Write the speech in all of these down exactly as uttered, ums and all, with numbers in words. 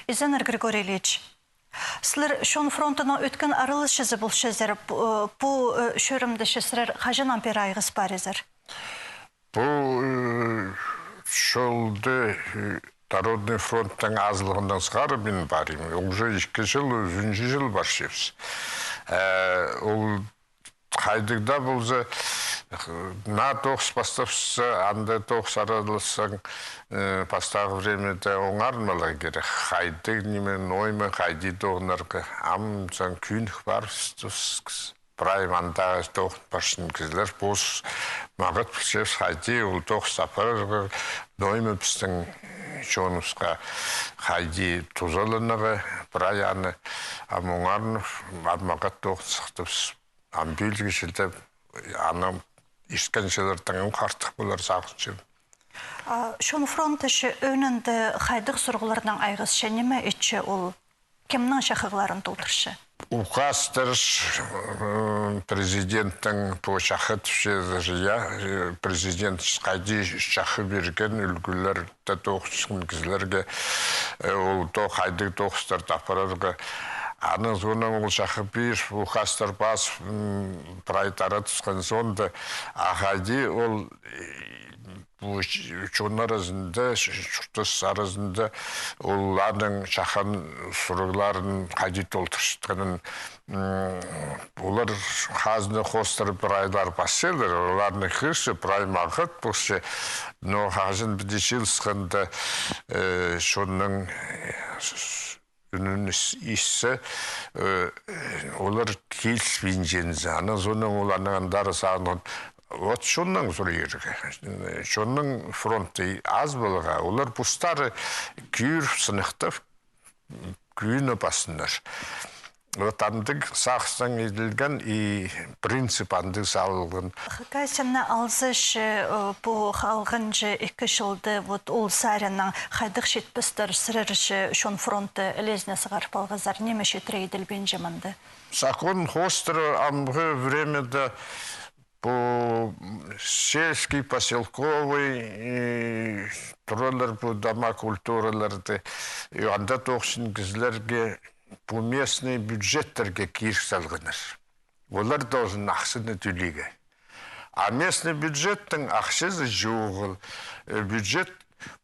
Изеннер, Григорий Ильич. Сірер Чон фронтының ӧткін араласчызы полчазар, пу, э, пу, э, чӧрімде че сірер хаҷаннаң пеер айғас парзар? Пу, э, чолды, э, Народный фронттың азылғаннаң сығара мин парим. Уже ікі чыл, ӱзінҷі чыл парчабыс. Э, ол хайдағ даа полза, наа тоғыс пастапча, анда тоғыс аралассаң, э, пастағы времяда оңарынарға кирек. Хайдағ ниме, ноо ниме, хайди тоғынарға. Ам саң кӧнік парыбыстыбыс. Прай мындағы тоғын парчатхан кізілер, пос мағат пілчебіс, хайди ол тоғыс апарарға, ноо ниме пістің чоныбысха хайди тузаланарға, прай аны ам оңарынып, ам мағат тоғын сыхтыбыс. Ам пиліг чылда аны искен чыллардаң артых полар сағынчам. А Чон фронты че ӧӧнінде хайдағ сурығларнаң айғасча, ниме итче ол, кемнің чахығларын толдырча? Указтар, м, президенттің пу чахы тіпчезер, я, э, президент хайди чахы пирген ӱлгӱлер тоғынчатхан кізілерге, э, ол то хайдағ тоғыстарны апарарға. Аның соонаң ол чахы пиріп, указтар пазып, м, прай таратысхан соонда, а хайди ол, э, пу ч-, чон аразында, ч-, чуртас аразында оларның чаххан сурығларын хайди толдырчатханын, м, олар хазна хоостыра прайлар пасчалар, оларны кирче, прай мағат полча, но хаҷан піди чыылысханда, э, чонның, э, с-, ӱнін ис-, иссе, э, олар киліспинчезер. Аның соонаң ол анаң андар сағынған, вот чоннаң сурирға. Чонның фронтта аз поларға, олар постары кӧріп, сынахтап, кӧні пазыннар. Вот андағ сағыстаң иділген и принцип андағ салылған. Хакасияны алза че, э, пу халғанҷы ікі чылда вот ол саринаң хайдағ читпестер сірер че Чон фронтты ілезіне сығарып алғазар, ниме читіре иділбинче мында? Закон хоостыра амғы времяда пу сельский, поселковый, и туралар пу дома культураларды, и анда тоғынчатхан кізілерге пу местный бюджеттерге кирек салғаннар. Олар должен ахчаны тӧлирге. А местный бюджеттің ахчазы чоғыл. Э, бюджет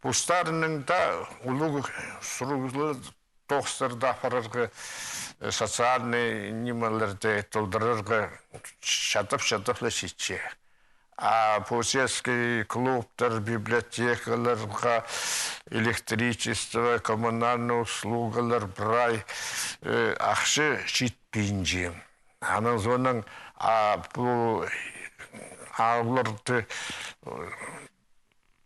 постарының даа улуғ сурығлар, тоғыстарны апарарға, э, социальный нимелерді толдырарға чадап-чадап ла читче. А пу сельский клубтар, библиотекаларға, электричество, коммунальный услугалар прай, э, ахча читпинче. Аның соонаң, а, пу, а, оларды, э,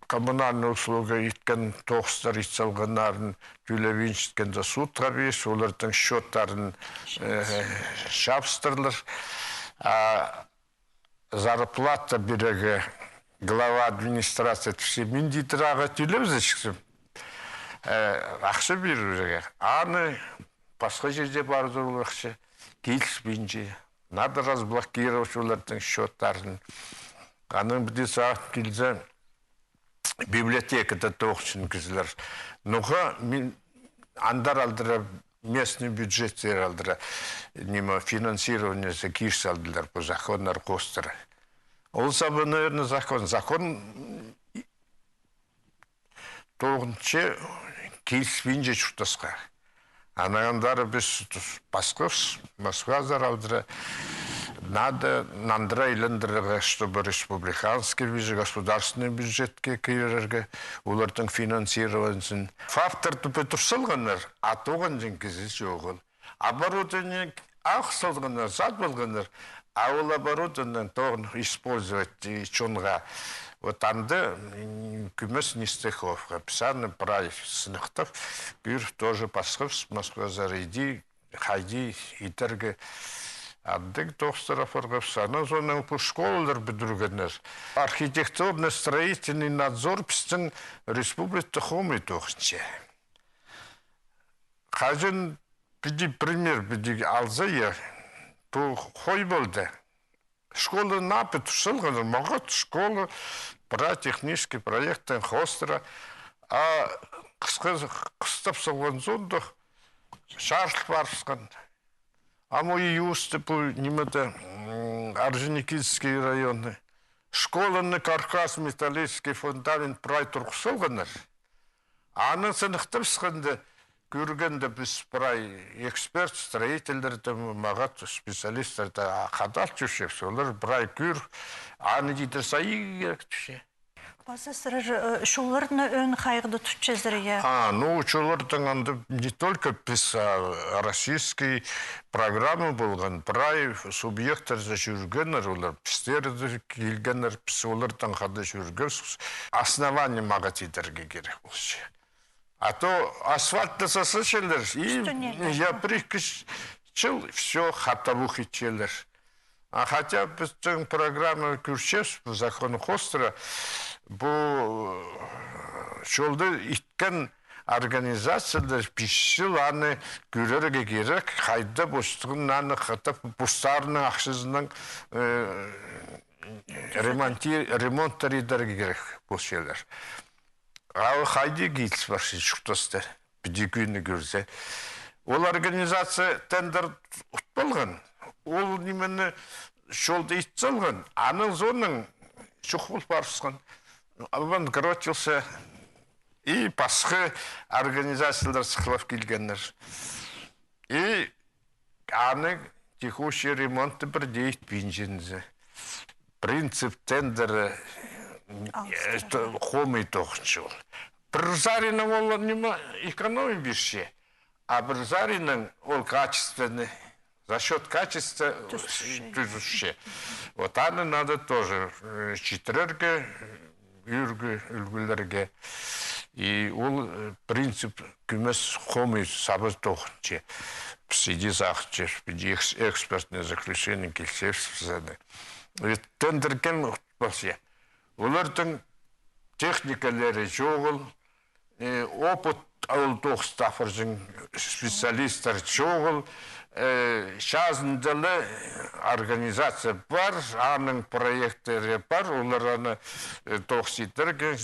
коммунальный услуга иткен тоғыстар ит салғаннарын тӧлебинчеткенде судха пирче, олардың счёттарын, э, чабыстырлар. А зарплата пирерге глава администрации тіпче, мин, тидір, ағаа тӧлебізерҷікпін. Э, ахча пирерге. Аны пасха чирде парза ол ахча киліспинче. Надо разблокировать олардың счёттарын. Анаң піди сағат килзе, библиотекада тоғынчатхан кізілер. Ноға мин андар алдыра, местный бюджеттер алдыра, ниме, финансированиезі кир салдылар пу законнар хоостыра. Ол саба, наверное, закон. Закон тоғынча киліспинче чуртасха. Анаң андар піс тус-, пасхабыс, Москвазар алдыра, надо нандыра айландырарға, чтобы республиканский бюджет, государственный бюджетке кирерге, олардың финансированиезін. ФАПтарды пӱдір салғаннар, а тоғынҷаң кізі чоғыл. Оборудование ағыл салғаннар, сатып алғаннар, а ол оборудованиені тоғын использовать, э, чонға. Вот анда, м, кӧмес нестыховка. Піс аны прай сынахтап, кӧр тоже пасхабыс, Москвазар иди, хайди итерге, андағ тоғыстар апарғабыс. Анаң соонаң пу школалар пӱдіргеннер. Архитектурно-строительный надзор пістің республикада хомай тоғынча. Хаҷан піди, пример піди алза, я, пу хой полды. Школа наа пӱдір салғаннар, мағат школа, прай технический проекттең хоостыра. А хысхы, хыстап салған соонда чарыл парыбысхан. А мой юсты пу нимеде, м, Орджоникидзевский районы. Школаны каркас, металлический фундамент прай турғыс салғаннар. Аны сыныхтабысханда, кӧргенде піс прай эксперт, строительлерді, мағат специалисттарны хадап чӧрчебіс, олар прай кӧр, аны тидір сай кирек тіпче. Паза сірер, э, чолларны ӧӧн хайығда тутчазар, я? А, ну, чолларның анда не только піс, а, российский программа полған, прай субъекттерде чӧргеннер, олар пістерде килгеннер, піс оларнаң хада чӧргебіс. Основание мағат идерге кирек полча. А то асфальтты сасачалар, и, я, пір-ікі чыл, всё, хатабох итчелер. А хотя пістің программа кӧрчебіс, пу закон хоостыра, пу, э, чолды иткен организациялар пис чыл аны кӧрерге кирек, хайда постығын аны хатап, постарының ахчазынаң, э, ремонти-, ремонттар идерге кирек полчалар. А ол хайди киліс парча чуртаста, піди кӱнні кӧрзе. Ол организация тендер утып алған. Ол нимені, чолды ит салған. Аның соонаң чох пол парыбысхан. Обанкротился. И пасха организациялар сыхлап килгеннер. И аны текущий ремонтты пірдее итпинче. Принцип тендера, э, хомай тоғынча ол. Пір саринаң ол ниме экономия пирче, а пір саринаң ол качественный, за счёт качества тӱзӱсче. Вот аны надо тоже, э, читірерге, ӱрге, ӱлгілерге. И ол, э, принцип кӧмес хомай саба тоғынча. Піс иди сағынчабыс, піди экс-, экспертное заключение килісчебіс піс аны. Ведь тендер кем полча? Олардың техникалары чоғыл, э, опыт ол тоғыста апарҷаң специалисттер чоғыл, э, частный ла организация пар, аның проекттері пар, олар аны, э, тоғыс итерге,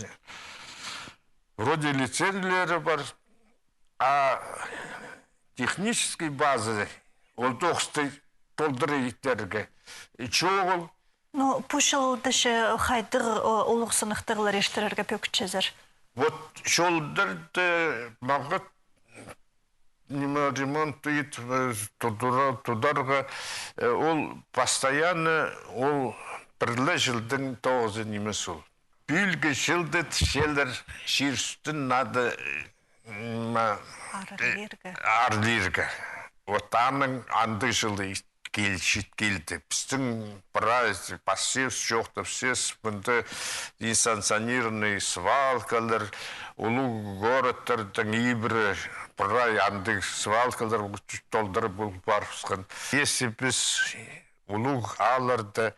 вроде лицензиялары пар, а технический база ол тоғысты толдыра итерге чоғыл. Ну, пу чылда че хайдағ, о, улуғ сыныхтағлар иртірерге пӧгітчезер? Вот чолдарды мағат, ниме, ремонт ит, э, тудура-, тударға, э, ол постоянно, ол пір ле чылдың тоғызы нимес ол. Пӱӱлгі чылды тіпчелер, чир ӱстӱн надо, м, ма-, арлирға. Арлирға. Вот аның андағ чылы кил-, чит килді. Пістің прай пасчабыс, чоохтапчабыс, мында несанкционированный свалкалар, улуғ городтарның ибіре прай андағ свалкалар толдыра пол парыбысхан. Если піс улуғ аалларда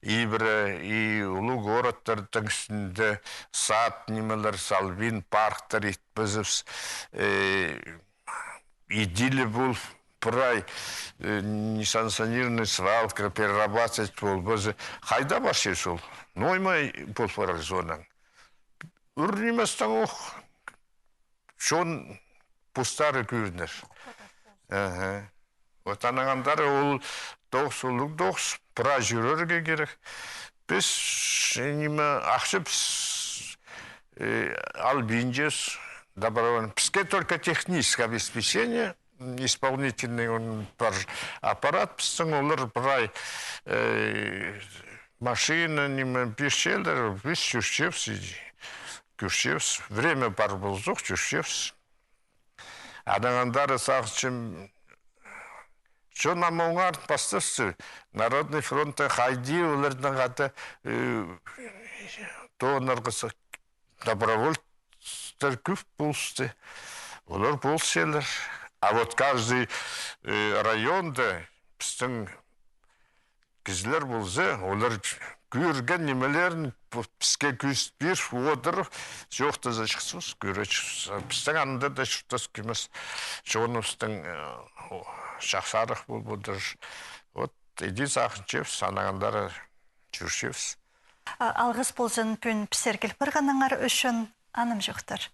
ибіре и улуғ городтарның ӱстӱнде сад нимелер салбин, парктар итпезібіс, э, иділі пол прай, э, несанкционированный свалка, перерабатывать полбаза. Хайда парчабыс ол? Ноймай пол парар соонаң. Ӱр ниместең ох, чон постары кӧрінер. Ага. Вот анаң андар ол тоғыс, улуғ тоғыс, прай чӧрерге кирек. Піс, ниме, ахча піс, э, албинчабыс, добровольно. Піске только техническое обеспечение, м, исполнительный он пар аппарат, пістің олар прай, э, машина, ниме, пирчелер, піс чӧрчебіс, и кӧрчебіс. Время пар ползох, чӧрчебіс. Анаң андар сағынчам, чон ам оңар пастасты, Народный фронтта хайди оларның хада, э, тоғынарға сых-, добровольцтар кӧп полысты. Олар полысчалар. А вот каждый, э, районда пістің кізілер полза, олар кӧрген нимелерін пу-, піске кӧзіт пиріп одырып, чоохтаза чыхсабыс, кӧрербіс. Пістің анда даа чуртас кӧмес, чоныбыстың, э, о, чахсарах полып одыр. Вот, иди сағынчабыс, анаң андар чӧрчебіс. А, алғыс ползын пӱӱн пістерге киліп парғаныңар ӱчӱн, анымҷохтар.